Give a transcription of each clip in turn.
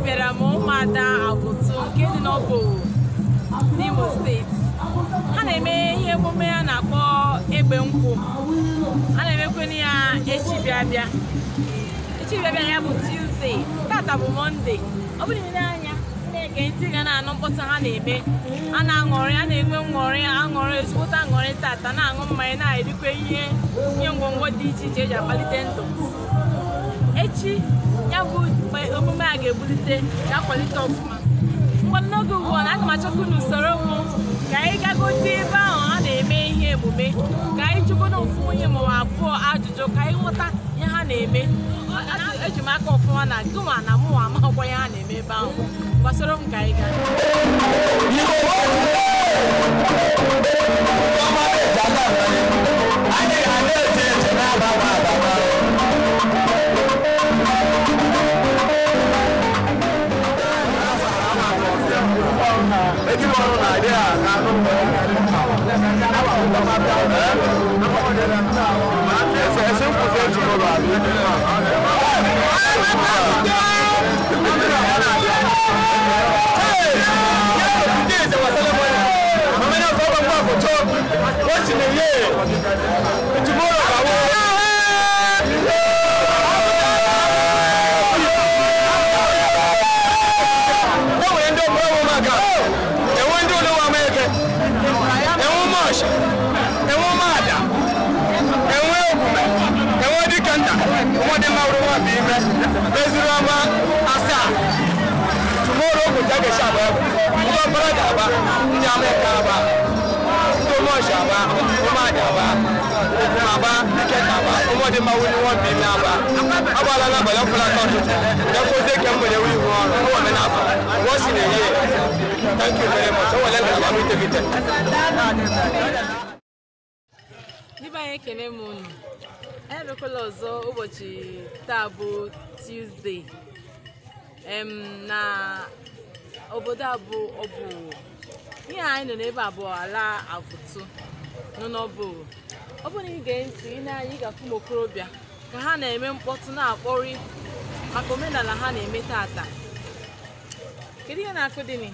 Abịara m ụmụada Avụtụ nke dị n'Obowo n'Imo steeti. Ha na-eme ihe emume a na-akpọ egbe nkwụ. A na-emekwana ya echi bịa bịa. Echi bịa bịa ya bụ Tuesday, tata bụ Monday. Ọ bụrụ na anya na-ege ntị ga na-anụ mkpọtụ ha na-eme. A na-aṅụrị, a na-enwe nṅụrị, aṅụrị, ezigbote aṅụrị tata, na-aṅụ mmanya, na-erikwa ihe ngwongwo dị iche iche eji akpalite ndụ. Echi ya bụ omume a ga-ebulite ga-akwalite ọfụma. Ngwa n'oge ugbu a, aga m achọkwa unu soro mụ ka anyị gagote ebe ahụ a na-eme ihe emume, ka anyị jụgodo ofu onye maọbụ abụọ ajụjụ ka anyị ghọta ihe ha na-eme. Eji m aka ọfụma na gụnwa na mụnwa amaghịkwa ihe ha na-eme ebe ahụ. Gbasoro m ka anyị gaa. Thank you very much. Ndị anyị ekele m unu. Anyị abịakwala ọzọ ụbọchị taa bụ Tuesday. Na obodo a bụ Obowo. Ihe anyị nọ n'ebe a bụ ala Avụtụ nọ n'Obowo. Ọ bụrụ na ị gee ntị, ị na-anya ị ga-afụ ụmụ okorobịa ka ha na-eme mkpọtụ na-akpọrị maka omenala ha na-eme tata. Kedu ihe na-akụ dịnị?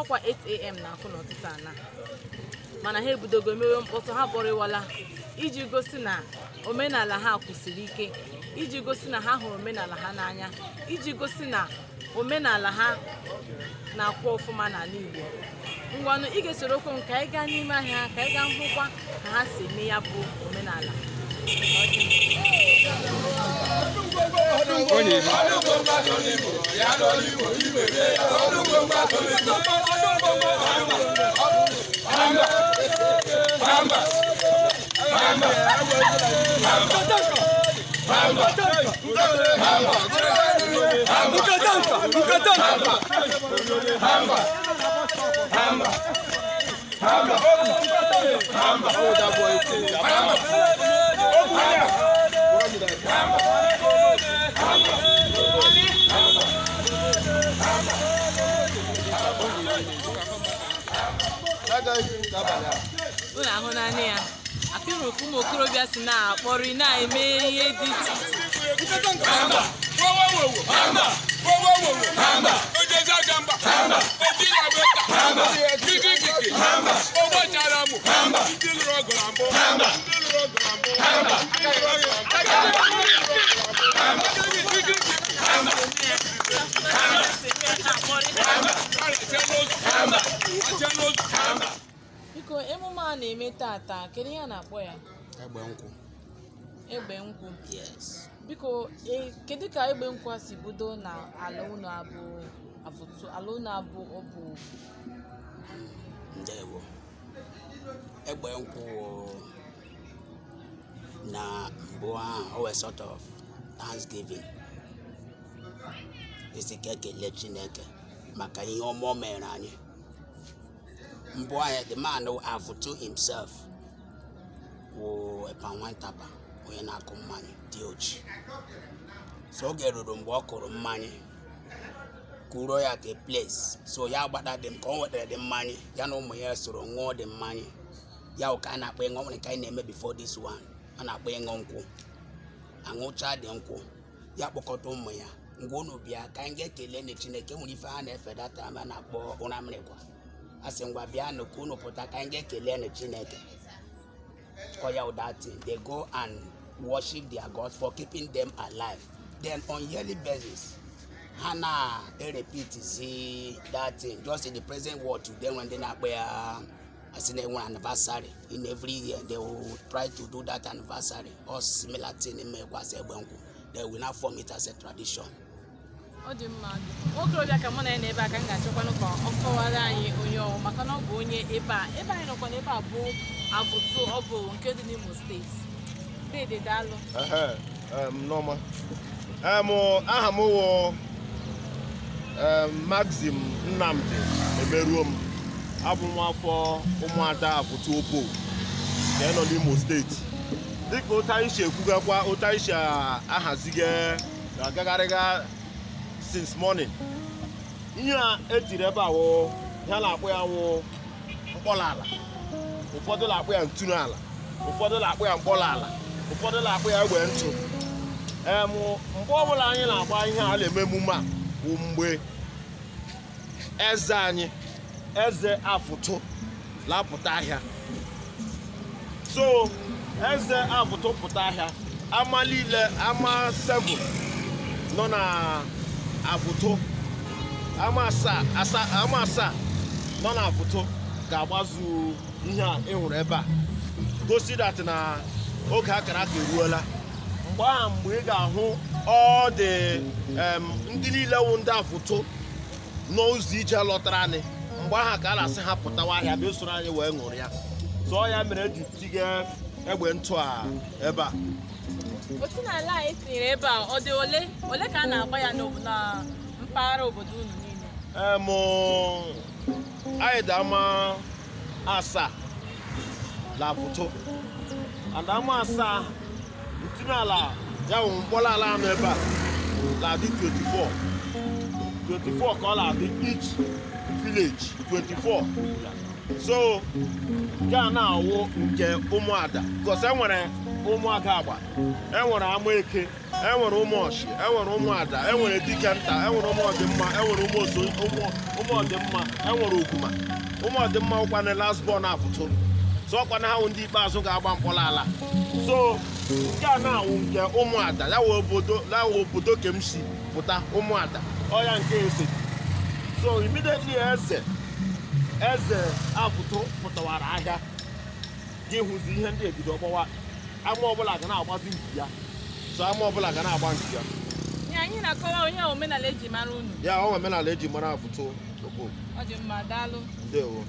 Ọkwa 8 a.m. na-akụ n'ụtụtụ ana, mana ha ebudogo emewe mkpọtụ, ha kpọrịwala iji gosi na omenala ha kwụsịrị ike, iji gosi na ha hụrụ omenala ha n'anya, iji gosi na omenala ha na-akwụ ọfụma n'ala Igbo. Ngwanụ, ị ga-esoro okwu m ka anyị gaa n'ime ahịa, ka anyị gaa hụkwa ka ha si eme ya bụ omenala. Unu ahụ naanị ya akpịrị okwu ụmụ okorobịa si na-akpọrị na-eme ihe dị iche iche. Biko, emume a na-eme tata, kedu ihe a na-akpọ ya? Egbe nkwụ. Egbe nkwụ. Yes. Biko, kedu ka egbe nkwụ a si bido na ala unu abụ Avụtụ, ala unu abụ Obowo? Ndewo. Egbe nkwụ na mbụ ahụ, o wee sort of thanksgiving. Isi ka ekele Chineke maka ihe ọma o mere anyị. Mbụ anyị, the man Avụtụ himself wụ Epanwantaba, onye na-akụ mmanya dị ochi. So oge ruru mgbe ọ kụrụ mmanya, kụruo ya at a place. So ya gbada dị m ka ọ nwetara dị mmanya, ya na ụmụ ya soro ṅụọ dị mmanya. Ya ka a na-akpọ ịṅụ, nwere ka anyị na-eme before this one, a na-akpọ ịṅụ nkwụ. Aṅụcha dị nkwụ, ya kpọkọta ụmụ ya Ngwa unu bịa ka anyị ga-ekele na Chineke nwere ife ha na-efe data a na-akpọ ụra mmiri-kwa. A sị ngwa bịanụ ka unu pụta ka anyị ga-ekele na Chineke. Oya that thing. They go and worship their gods for keeping them alive. Then on yearly basis, Hannah repeat see that thing. Just in the present world today, when they not one anniversary in every year, they will try to do that anniversary or similar thing in They will not form it as a tradition. Ọ dị mma. Nwokorobịa ka mụ na ya na ebe a ka m ga-achọkwanụ ka ọ kọwara anyị onye ọwụ maka na ọ bụ onye ebe a. Ebe anyị nọkwa n'ebe a bụ Avụtụ Obowo nke dị n'Imo steeti. Dede daalụ. Nneọma. Aha m wụ Maxim Nnamdi Emeruo m. Abụ m afọ ụmụada Avụtụ Obowo nke nọ n'Imo steeti. Dịka otu anyị si ekwugakwa, otu anyị si ahaziga agagharịga since morning. Ihe a etiri ebe a wụ ihe a na-akpọ ya wụ mkpọlala. Ụfọdụ na-akpọ ya ntụnala, ụfọdụ na-akpọ ya mkpọlala, ụfọdụ na-akpọ ya egbe ntụ. Mgbe ọbụla anyị na-agba ihe a na-eme emume a bụ mgbe eze anyị, eze Avụtụ na-apụta ahịa. So eze Avụtụ pụta ahịa, ama niile, ama 7 nọ na Avụtụ, ama asaa nọ na Avụtụ ga-agbazu ihe a ị hụrụ ebe a, gosi that na oge akara aka eruola. Mgbe ahụ mgbe ị ga-ahụ ọ dị ndị niile wụ ndị Avụtụ n'ụzọ ije lọtara anyị, mgbe ahụ ka a na-asị ha pụtawa ahịa bịa soro anyị wee ṅụrụ ya. So ya mere eji tinye egbe ntụ a ebe a. Omenala a etinyere ebe a, ọ dị ole ole ka a na-agba ya na mpaghara obodo unu niile? Anyị dị ama asaa na Avụtụ. And ama asaa ntụnala ya wụ mkpọlala anọ ebe a na-adị 24. 24 ka ọ na-adị each village, 24. So nke a na-awụ nke ụmụada, because enwere ụmụada agba, enwere ama eke, enwere ụmụọchị, enwere ụmụada, enwere dike nta, enwere ụmụọdịmma, enwere ụmụọdịmma, enwere oguma. Ụmụọdịmma ụkwana last born Avụtụ. So ọkwana ha wụ ndị ikpeazụ ga-agba mkpọlala. So nke a na-awụ nke ụmụada, ya wụ obodo ke m si pụta, ụmụada, ọ ya nke ese. So immediately eze Avụtụ pụtawara ahịa, gị hụzi ihe ndị ebido gbawa. Ama ọbụla ga na-agbazi nke ya. So ama ọbụla ga na-agba nke ya. Nye anyị na-akọwa onye omenala eji mara unu. Ya ọ omenala eji mara Avụtụ Obowo. Ọ dị mma, daalụ. Ndewo.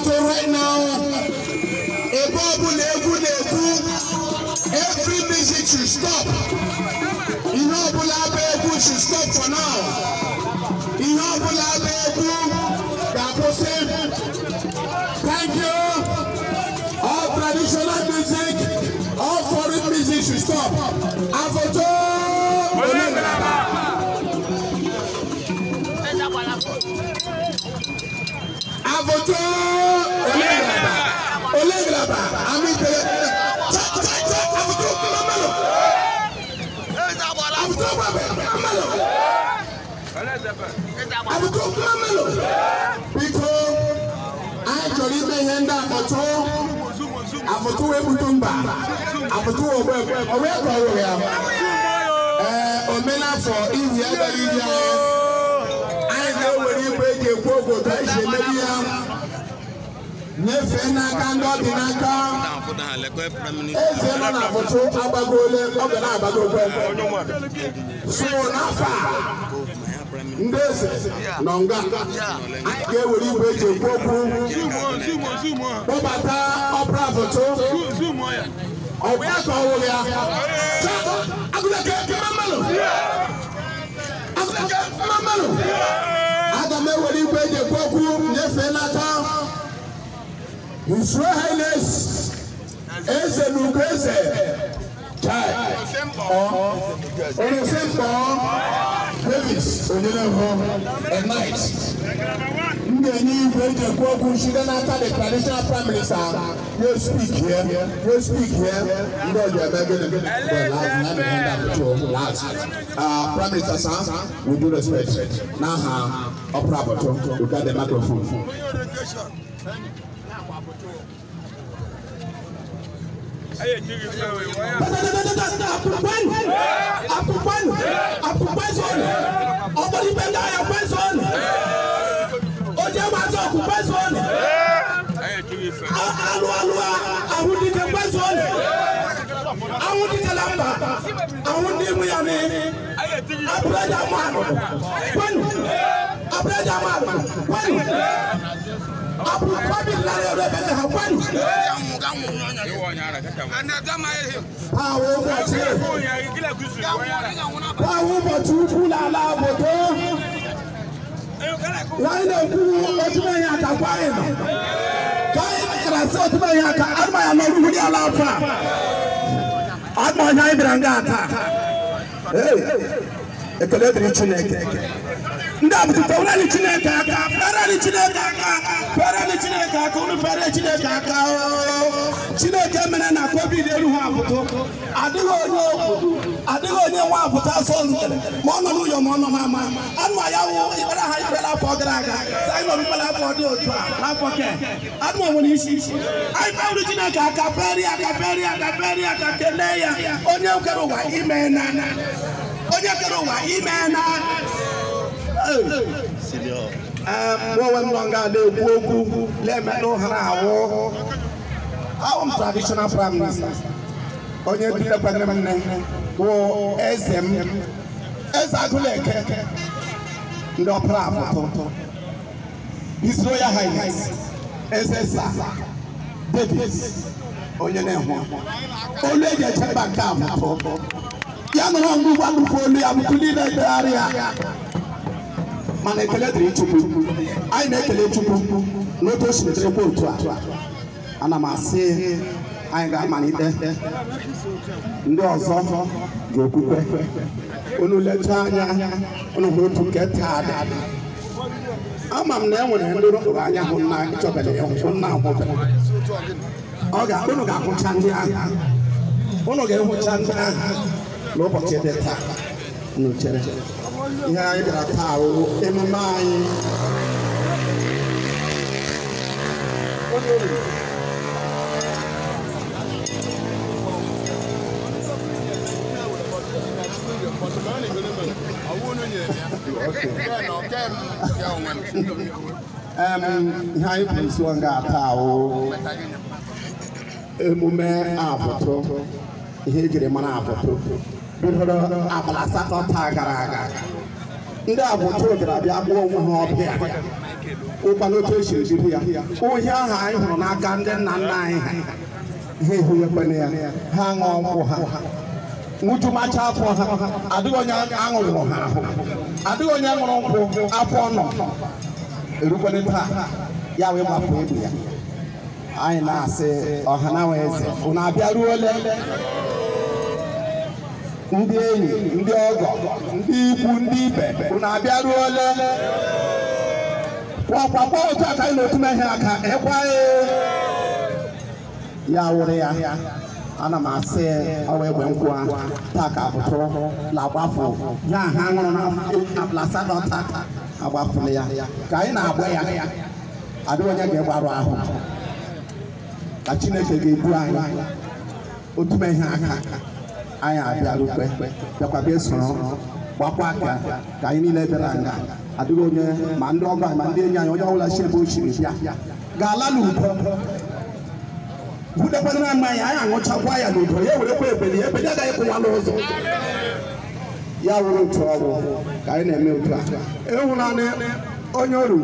Right now, every music should stop. Ihe ọbụla bụ egwu should stop for now. Ihe ọbụla bụ egwu ga-akwụsị. Thank you. All traditional music, all foreign music should stop. Avụtụ Omenala. Avụtụ Omenala. Omenala. Ami tere. Cha cha cha. Avụtụ Mamalo. Avụtụ Mamalo. Avụtụ Mamalo. Biko, anyị chọrọ ime ihe ndị Avụtụ. Avụtụ wee butu mba. Avụtụ ogbe ogbe ka ọ rụrụ ya. Ee, omenafọ ihi agaghị iri anyị. Anyị ga-ewere igwe eji ekwu okwu otu anyị si emebi ya nyefee n'aka ndị ọ dị n'aka. Eze nọ na Avụtụ agbagole, ọ ga na-agbagokwe. So n'afọ a ndị eze nọ nga anyị ga-ewere igwe eji ekwu okwu kpọbata ọpra Avụtụ. Ọ bụ ya ka ọ wụrụ ya. Agụleke mmanụ! Agụleke mmanụ! Aga m ewere igwe eji ekwu okwu nyefee n'aka His Royal Highness Eze Nugo Eze Chai Orosembo Davis Onyenehụ a knight. M ga-enye igwe eji ekwu okwu site n'aka the traditional prime minister. You speak here, you speak here. Ndị ọjọọ eme gịnị? Last. Prime Minister sir, with due respect, n'aha Ọpra Avụtụ, you got the microphone. Ụbọchị ukwu n'ala obodo anyị na-ekwu otumenye aka kwa anyị nọ ka anyị kara sị otumenye aka adụmanya n'ọrụhụ dị ala afọ a adụmanya anyị bịara nga taa. Ekele dịrị Chineke. Ndị Avụtụ fewere Chineke aka, fere Chineke aka, fere Chineke aka, unu fere Chineke aka. Chineke mere na COVID erughị Avụtụ. Adịghị onye okwu, adịghị onye nwa Avụtụ asọ nzere, ma ọ nọ n'ụyọ ma ọ nọ n'ama. Anụ ya wụ ikpere ha ikpere afọ gara aga, sị anyị nọ ikpere afọ dị otu a n'afọ ke. Anụ nwere isi. Anyị fewere Chineke aka, fere ya aka, fere ya aka, fere ya aka, kelee ya. Onye kere ụwa ime na. Onye kere ụwa ime na. Mụonwe m nọ nga na-ekwu okwu na-emetụ ha ahụ. Awụ m traditional prime minister. Onye dutekwere m nne bụ eze m, Eze Agụleke ndị Ọpra Avụtụ, His Royal Highness Eze Sir Davis Onyenehụ, olu eji echebe nke Avụtụ. Ya nọrọ ngwugwa nnukwu olu ya bụkwu niile ekpegharị ya. Mana ekele dịrị Chukwu. Anyị na-ekele Chukwu n'otu o siri dịrịkwa otu a. Ana m asị anyị ga-amalite ndị ọzọ ga-ekwukwe. Unu lechaa anya unu hụ otu nke taa dị. Ama m na e nwere ndị rụpụrụ anya hụ nna chọbere ya hụ nna ahụbere. Unu ga-ahụcha ndị ahụ. Unu ga-ehụcha ndị ahụ n'ụbọchị dị taa. Unu chere. Ihe anyị bịara taa wụ emume anyị. Ihe anyị bụ nso nga taa wụ emume Avụtụ, ihe ejiri mara Avụtụ bidoro abalị asatọ taa gara aga. Ndị Avụtụ bịara bịa gbuo onwe ha ọbịa ụkwa n'otu esiri jiri ya. Ohi ahụ anyị hụrụ n'aka ndị nna nna anyị ha ehughekwana ya, ha ṅụọ nkwụ ha ṅụjumacha afọ ha. Adịghị onye aṅụrụ ha ahụ, adịghị onye ṅụrụ nkwụ afọ nọ erukwana taa ya wee gbapụ egbe ya. Anyị na-asị ọha na eze unu abịaruole. Ndị enyi, ndị ọgọ, ndị ikwu, ndị ibe, unu abịaruole. Kwakwa otu aka anyị na-otu ihe aka ịkwa ya wụrụ ya. Ana m asị ọwa egbe nkwụ a taa ka Avụtụ na-agbafụ ya ha ṅụrụ na asatọ taa agbafụla ya ka anyị na-agba ya. Adịghị onye ga-egbarụ ahụ ka Chineke ga-ebu anyị otu ihe aka. Anyị abịarukwe bịakwa bịa soro gbakwa aka ka anyị niile bịara nga Adịghị onye ma ndị ọgọ anyị ma ndị enyi anyị onye ọbụla si ebe o siri bịa ga-ala n'udo. Butekwana mmanya anyị aṅụchakwa ya n'udo ya werekwa ebeli ebeli agaghị kwụwa n'ụzọ. Ya wụrụ otu ọgwụ ka anyị na-eme otu a. Ịhụnanị onye ọrụ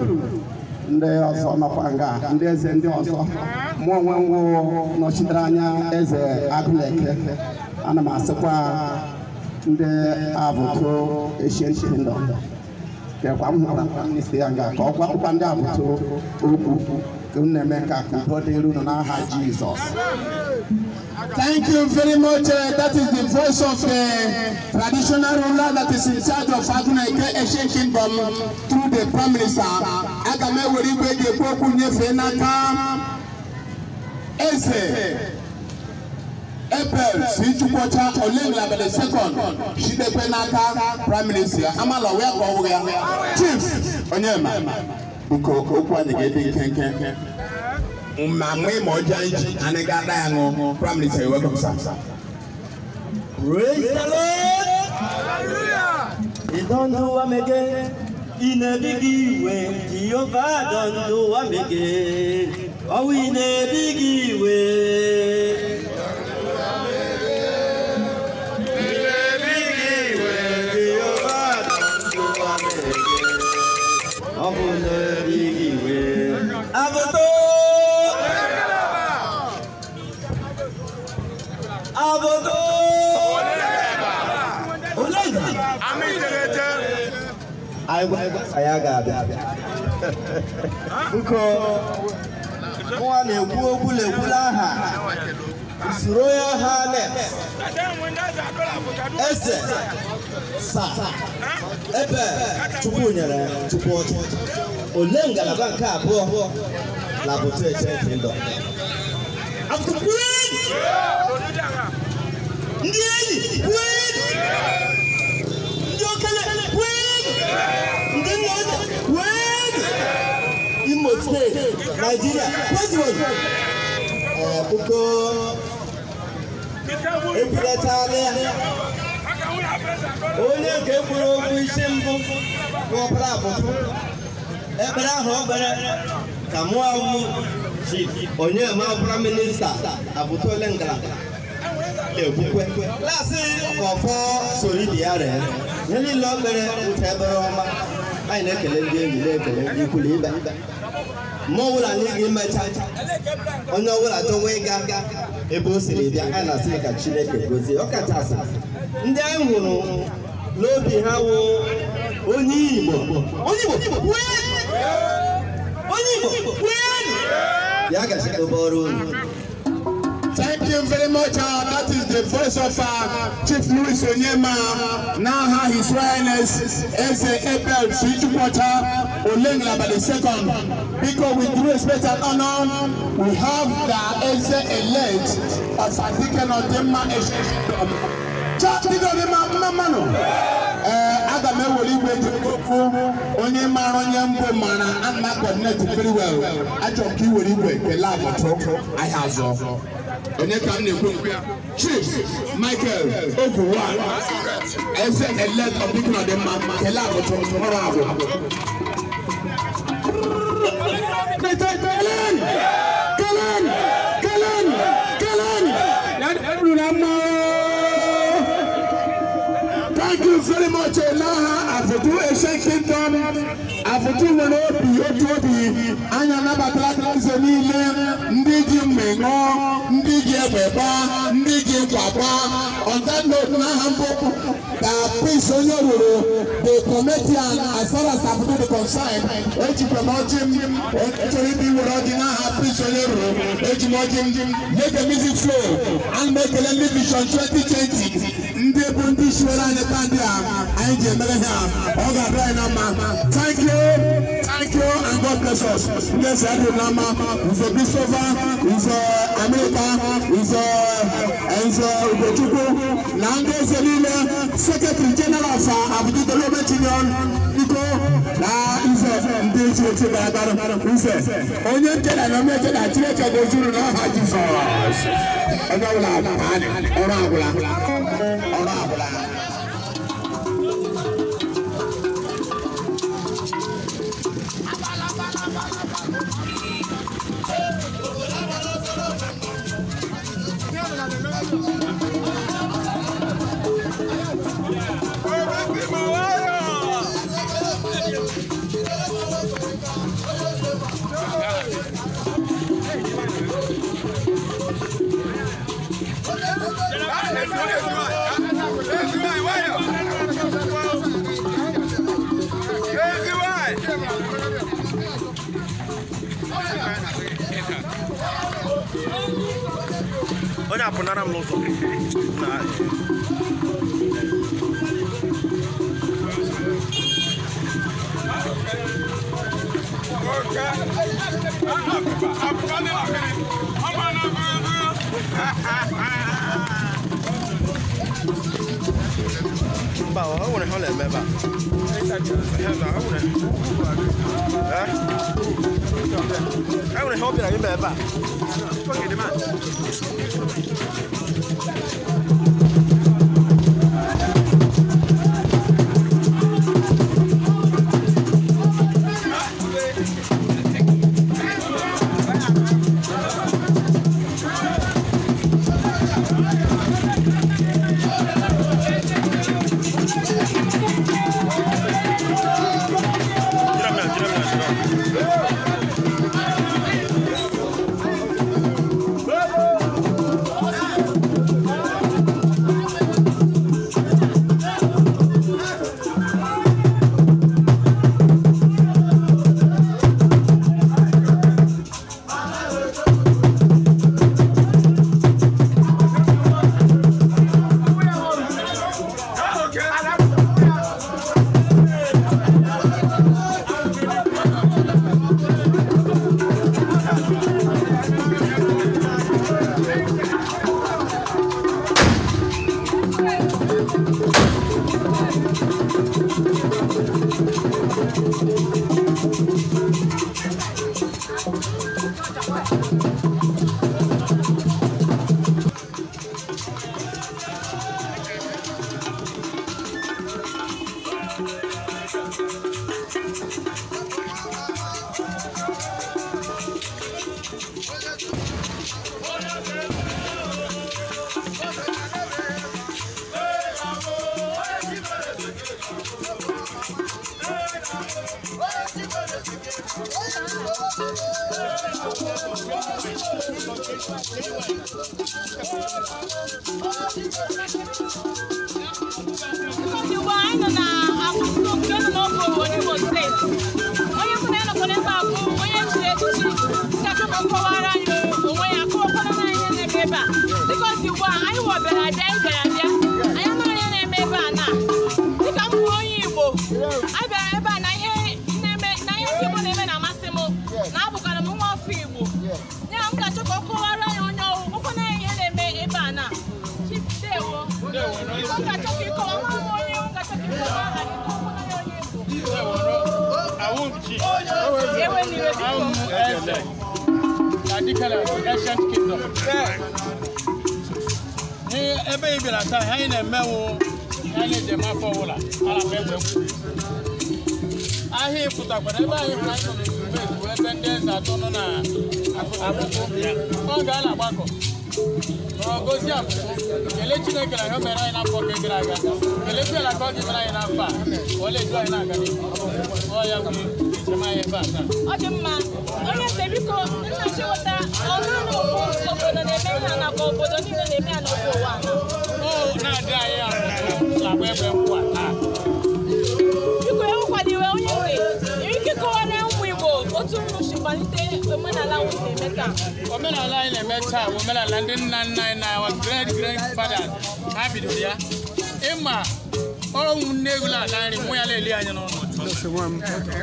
ndị ọzọ nọkwa nga ndị eze ndị ọzọ mụ onwe nwụ nọchitere anya eze Agụleke ana m asịkwa ndị Avụtụ Ancient Kingdom kekwa m hụrụ minista ya nga ka ọ gwakwa ndị Avụtụ okwu ka m na-eme ka udo dịrị unu n'aha Jizọs. Thank you very much. That is the voice of the traditional ruler that is in charge of Agụneke Ancient Kingdom through the Prime Minister. Aga m ewere igwe eji ekwu okwu nyefee n'aka Eze Ebel si Chukwuọcha Olenglaba the second shidekwe n'aka Prime Minister. Amala wee ka ọ wụ ya. Chief Onyema, biko okwu anyị ga-ede nkenke. Ma mwe moja nchi anegada yango. Prime Minister, you're welcome, sir. Praise the Lord. Hallelujah. He don't do am again. In a big way, Jehovah don't do am again. Oh, in a big way. In a big way, Jehovah don't do am again. Oh, in a big way. Avụtụ. Avụtụ. Anyị ga-abịa. Biko, nwa na-ekwu okwu na-ekwula aha His Royal Highness Eze Sa Ebe Chukwunyere Chukwuọcha ole ngalaba nke abụọ na Avụtụ Ancient Kingdom. Avụtụ kween! Ndị enyi kween! Ndị okenye kween! Ndị nna eze kween! Imo State, Nigeria, President Biko ekwulechala ya onye nke kwuru okwu isi mbụ n'ọbara Avụtụ ekpere ahụ o kpere ka mụ awụ Chief Onyema Prime Minister Avụtụ ole ngalaba ekwukwe lasị ka ọfọ soro ibe ya ree ihe niile o kpere wụcha ebere ọma. Anyị na-ekele ndị enyi na-ekele ndị ikwu na ibe mma ọbụla anyị ga-emecha onye ọbụla chọwa ịga ebe o siri bịa anyị na-asị ka Chineke gozie ọ kachasị ndị anyị hụrụ n'obi ha wụ onye Igbo onye Igbo onye Igbo ya gachikobe ọrụ unu. Thank you very much. That is the voice of Chief Louis Onyema. Now His Royal Highness Eze Ebel Chukwuọcha Olenglaba the second. Because with due respect and honor, we have the Eze elect of Adike Odimma Ancient Kingdom. Aga m ewere igwe ji okwu onye mara onye mbụ mana ana coordinate very well. Achọrọ m ka i were igwe kelee Avụtụ ahịa azụ. Onye ka m na-ekwu nkwu ya? Chief Michael Oguwa, Eze elect of Dike Odimma, kelee Avụtụ ọrụ agwụ. Kelen! Kelen! Kelen! Kelen! Thank you very much, Elaha Avụtụ Ancient Kingdom. Avụtụ nwere obi otu obi anya nabatara eze niile ndị ji mma ṅụọ ndị ji egbe gbaa ndị ji nkwa gbaa. On that note, n'aha mbụ ka Prince onye ruru the comedian as far as Avụtụ dị concerned, ejikwa m ọjị m onye chọrọ ibi were ọjị n'aha Prince onye ruru eji m ọjị m make the music flow. Ana m ekele ndị Vision 2020 ndị bụ ndị shiwere anyị bandị a anyị ji emere ha ọ ga-abịa anyị na mma. Thank you, thank you, and God bless us. Ndị eze adịghị na mma. Nze Christopher, Nze America, Nze Nze Ugochukwu na ndị eze niile, Secretary General of Avụtụ Development Union, biko na nze ndị echi echi gara aga nze onye ncheda na onye ncheda Chineke gozuru n'aha Jizọs. Onye ọbụla ọrụ agwụla ọrụ agwụla. Onye apụnara m n'ụzọ. Mba, ọ nwere ihe ọ na-eme ebe a. E nwere ihe ọ bịara ime ebe a. Ugbu a anyị nọ na Akwụkwọ nke nọ n'Obowo n'Imo Steeti. Onye mụ na ya nọkwa n'ebe a bụ onye chiri echichi ga-achọ ka ọ kọwara anyị onwe ya, kọwakwana anyị ihe na-eme ebe a. Dịka ọ dị ugbu a, anyị wọbịara abịa, anyị bịara abịa, anyị amaghị ihe na-eme ebe a na. Dịka m bụ onye Igbo, anyị bịara ebe a na ihe na-eme na ihe ndị Igbo na-eme na-amasị m, na abụkwara m nwa afọ Igbo. Ya m ga-achọ ka ọ kọwara anyị onye ọwụ, gwakwana anyị ihe na-eme ebe a na. Chief, ndewo. Ọ ga-achọ ka ịkọwa nwa m onye m ga-achọ ka ịkọwa aha gị, kọwakwana anyị onye Igbo. Ewe n'iwe biko. Eze Adikala Ancient Kingdom. Ebe ị bịara taa, anyị na-emewo anyị na-eji eme afọ ọbụla a na-akpọ egbe nkwụ. Ahịa ịpụtakwara ebe anyị hụrụ anyị nọ n'ezumezu bụ ebe ndị eze atọ nọ na Akwụkwọ. Ọ ga a na-agbakọ nọrọ gozie Akwụkwọ, kelee Chineke na ihe o mere anyị n'afọ nke gara aga, kelekwa ya na ka ọ ga-emere anyị n'afọ a, ka ọ na-edu anyị na-aga n'ihu. Ọ ya bụ njem anyị ebe a taa. Ọ dị mma. Onye eze biko, nna Chiweta, ọ naanị ofu obodo na-eme ihe a nakwa obodo niile na-eme ya n'ofe ụwa a na? Ọ na-adị anyị Akwụkwọ na-agba egbe nkwụ a taa. Biko ewekwala iwe onye eze, nwere ike ịkọwara ụmụ Igbo otu unu si kwalite omenala unu na-eme taa? Omenala anyị na-eme taa bụ omenala ndị nna nna anyị na our great great fathers ha bidoro ya. Ịma ọnwụ nne egwu na-ata nri mụ ya na-eli anyị n'ụlọ.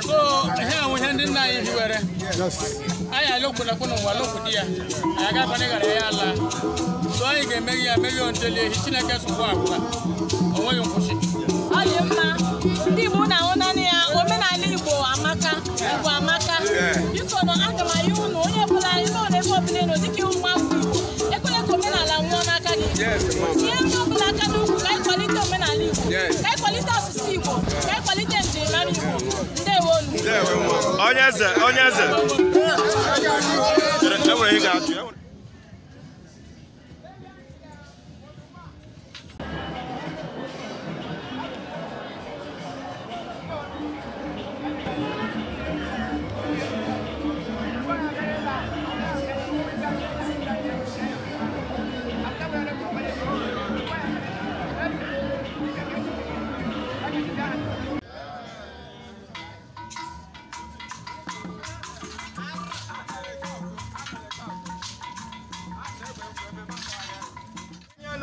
So ihe a bụ ihe ndị nna anyị hiwere. Anyị alụkwụnakwu n'ụwa lụkwụ di ya, anyị agakwana ịghara ya ala. So anyị ga-emeghe ya emeghe onteli ehi Chineke sụkwa agwụla, o nweghị nkwụsị. Ọ dị mma. Ndị Igbo na-ahụ naanị ya, omenala Igbo amaka, Igbo amaka. Biko nọ, aga m ayọ unu onye ọbụla ime ọ na-ebe ọbụla ị nọ dịka iwu nwa afọ Igbo, ekwela ka omenala nwụọ n'aka gị. Tinye ndị ọbụla aka n'ukwu ka anyị kwalite omenala Igbo, ka anyị kwalite asụsụ Igbo, ka anyị kwalite njirimara Igbo. Ndewonu. Onye eze, onye eze. E nwere ihe ga-ajụ.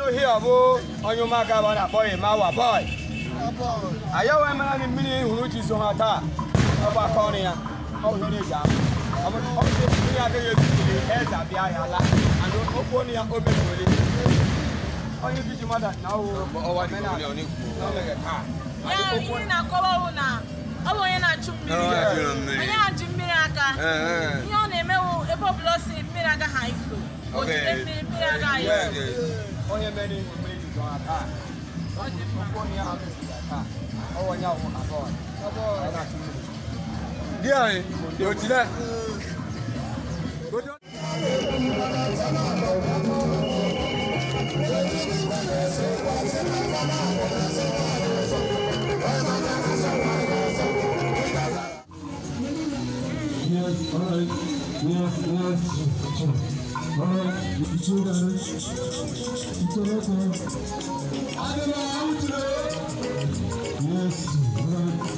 Here bụ onye ụmụaka bụ na-akpọ Emawa boy. Anyị wee mara na mmiri hụrụ ji so ha taa. Ọ bụ aka ọrụ ya. Ọ bụ ihe eji ahụ. Ọ bụ mmiri agaghị ezutiri eze abịa ya ala. And okwu ọnụ ya o mezuole. Onye ji mmadụ na ọwụ omenala na o mere taa. Ya ihe na-akọwa bụ na ọ bụ onye na-achụ mmiri. Onye na-achụ mmiri aka. Ihe ọ na-emewu ebe ọbụla ọ si mmiri agaghị iko. O jide mmiri, mmiri agaghị iko. Onye mere mmiri ji zọ ha taa. Okwu ọnụ ya ha mezuru ya taa. Ọ bụ onye ahụ abụọ. Ọ na-achụ mmiri. Di anyị, otile. Yes, all right. Yes, yes. All right. You got it. You got it. Yes, all right. Yes.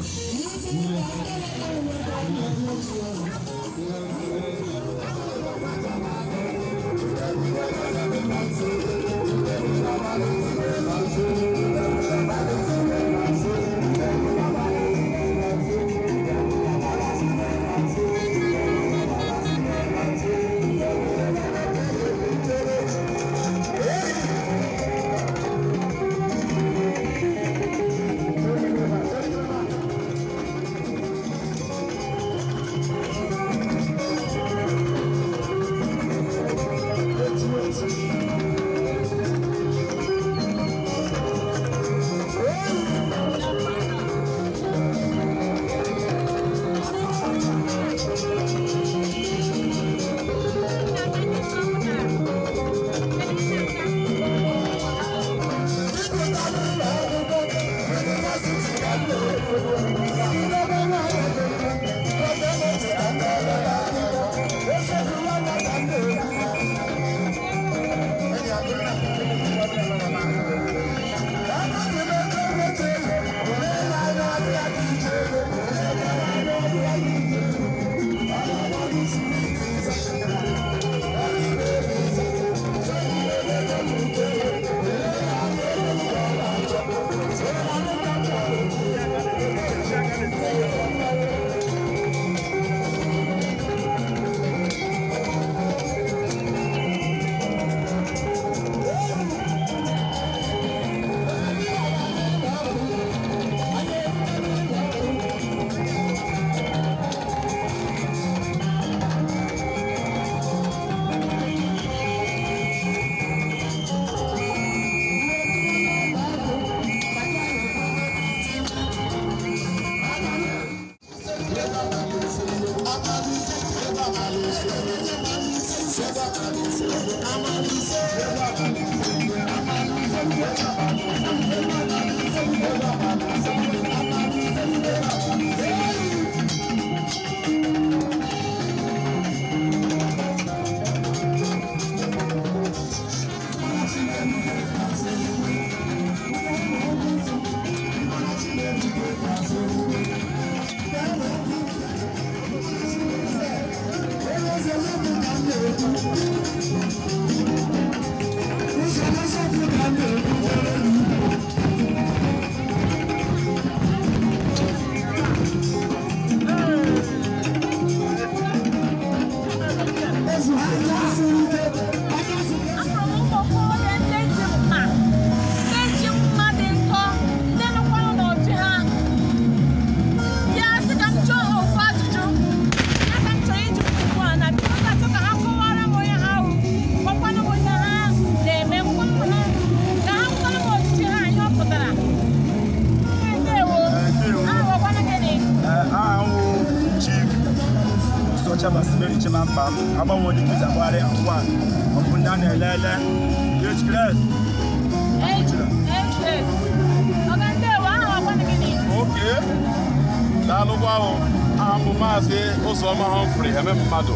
Uzoma Humphrey, eme mmadụ.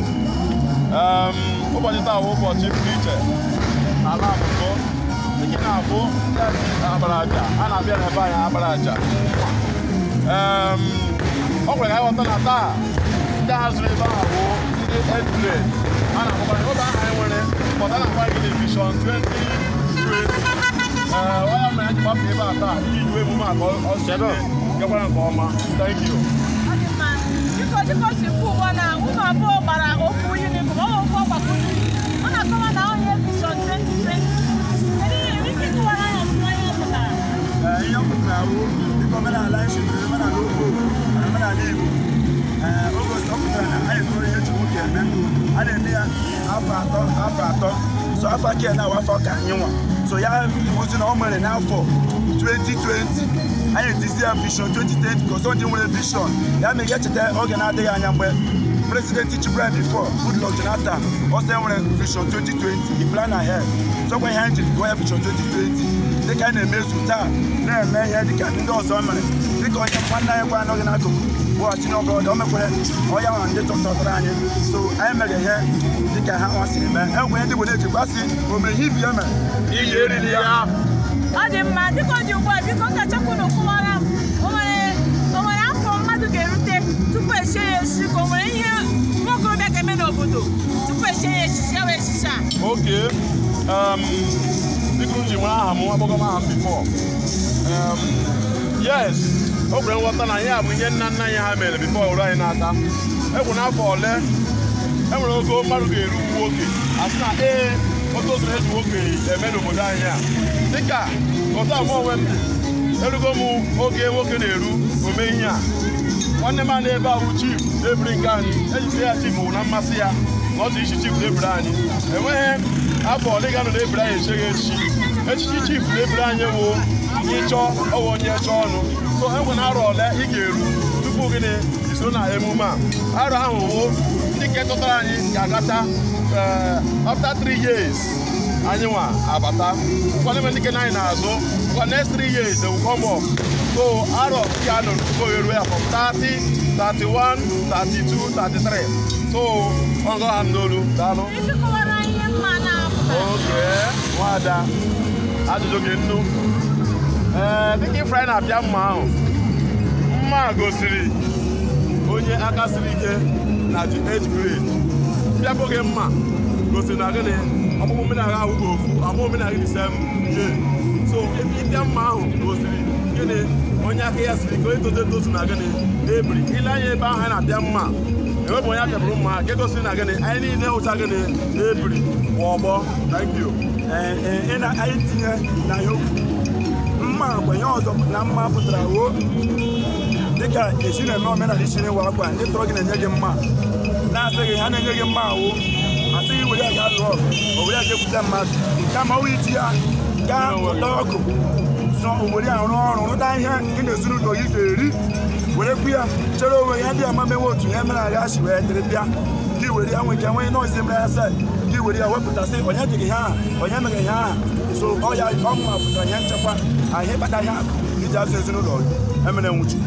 Ụbọchị taa bụ ụbọchị pụrụ iche n'ala Avutu. Dịka na-abụ ndị agbara aja, a na-abịa n'ebe anyị agbara aja. Ọ kwere ka anyị ghọta na taa ndị a zụrụ ebe ahụ bụ ndị ed grade. A na-akpọkwa ụlọ ahụ anyị nwere, but a na-akpọ gị Vision 20 20. Onye mere anyị gbapụ ebe a taa iji juo emume a ka ọ si gakwara nke ọma. Thank you. Biko dịka o si kwu ugbu a na unu abụọ gbara ofu uniform, ọ bụ ofu ọgbakọ ọ na-akọwa na onye Vision 2020. Kedu ihe nwere ike ịkọwara anyị ọfụma ihe ọ pụtara? Ihe ọ pụtara bụ dịka omenala anyị si bụrụ omenala Igbo na omenala Igbo. Oge ọ pụtara na anyị tụrụ ihe ji nwoke eme, a na-eme ya afọ atọ afọ atọ, so afọ aka ya na-awa afọ ka anyị nwa, so ya bụzi na ọ mere n'afọ 2020 anyị etizi ya Vision 2020 because ọ ndị nwere vision ya mere ya cheta oge na-adịghị anya mgbe President Chibra before Goodluck Jonathan also nwere Vision 2020, the plan ahead. So kwa ihe anyị jiri gụọ ya Vision 2020 dịka anyị na-emezu taa na-eme ihe dịka ndị ọzọ mere, dịka onye nwanne anyị gwa anọghị n'akụkụ bụ senior brother, o mekwere onye ahụ ndị tọtọtara anyị, so anyị mere ihe dịka ha nwa siri mee. Enwere ndị Igbo na-ejikwa sị o mere ihe ibi ya mere iyi eriri ya. Ọ dị mma. Dịka ọ dị ugbu a, biko m ga-achọkwa unu kụwara m o nwere afọ mmadụ ga-erute tupu echie ya echichi, ka o nwere ihe nwa okorobịa ga-eme n'obodo tupu echie ya echichi ya wee echichi a? Okay. Dịka m ji nwee aha m akpọgọ m aha m before. Yes, o kwere nghọta na ihe a bụ ihe nna nna anyị ha mere before oru anyị n'aka. Egwu n'afọ ole e nwere ogo mmadụ ga-eru nwoke a sị na ee o tozuru eji nwoke eme n'obodo anyị a. Dịka otu abụọ onwe m dị, erugo m oge nwoke na-eru ome ihe a. Nwanne m a na-ebe ahụ chief ebiri nke anyị, ejisi ya chief wụ na mmasị ya na ọ dị isi chief na-ebiri anyị. Enweghị afọ ole ga-anọ na-ebiri anyị echeghị echichi. Echichi chief na-ebiri anyị wụ ịchọ ọwụ onye chọọ ọnụ. So enwe na arọ ole ị ga-eru tupu gịnị iso na emume a. Arọ ahụ wụ ndị nke tụtara anyị ga-agacha after 3 years anyị nwa abata. Ụfọdụ ndị nke anyị na-azụ kwa next 3 years they will come up. So arọ ga-anọ tupu eruo ya from 30, 31, 32, 33. So ọ ngọ ha m n'olu. Daalụ. Ike kọwara ihe mma na-apụtara. Okay, nwada, ajụjụ gị nnu. Dịka ifere anyị na-apịa mma ahụ, mma gosiri onye aka siri ike na the age grade. Mpịapụ gị mma gosiri na gịnị ọkpụkpụ omenala ahụ bụ ofu, ama omenala gị the same year. So ịpịa mma ahụ gosiri gịnị onye aka ya siri ike, onye tozu etozu na gịnị ebiri. Ile anya ebe ahụ anyị na-apịa mma, enwebụ onye apịapụrụ mma nke gosiri na gịnị anyị niile ụcha gịnị ebiri kwa ọgbọ. Thank you. Anyị tinye na ya okwu mma agwa ihe ọzọ na mma pụtara o dịka esi na-eme omenala isi n'ịwa akwa, ndị tọrọ gị na-enye gị mma na-asị gị ha na-enye gị mma awụ asị gị were ya gaa lụọ ọgụ o were ya ga-ekwute mmadụ, kama ọ iji ya gaa ụlọ ọkụ sọ were ya rụọ ọrụ rụta ihe gị na ezinụlọ gị ga-eri, were kwu ya chere onwe ya ndị ama mewe otu ihe mere agha si wee dịrị bịa gị were ya nwee ike nwee nọọsụ mere ya sị gị were ya wepụtasị onye dị gị ha onye mere ihe aha. So ọ ya ọmụ pụtara ihe nchekwa na ihe kpata ihe akụ iji azụ ezinụlọ gị emere nwuchi.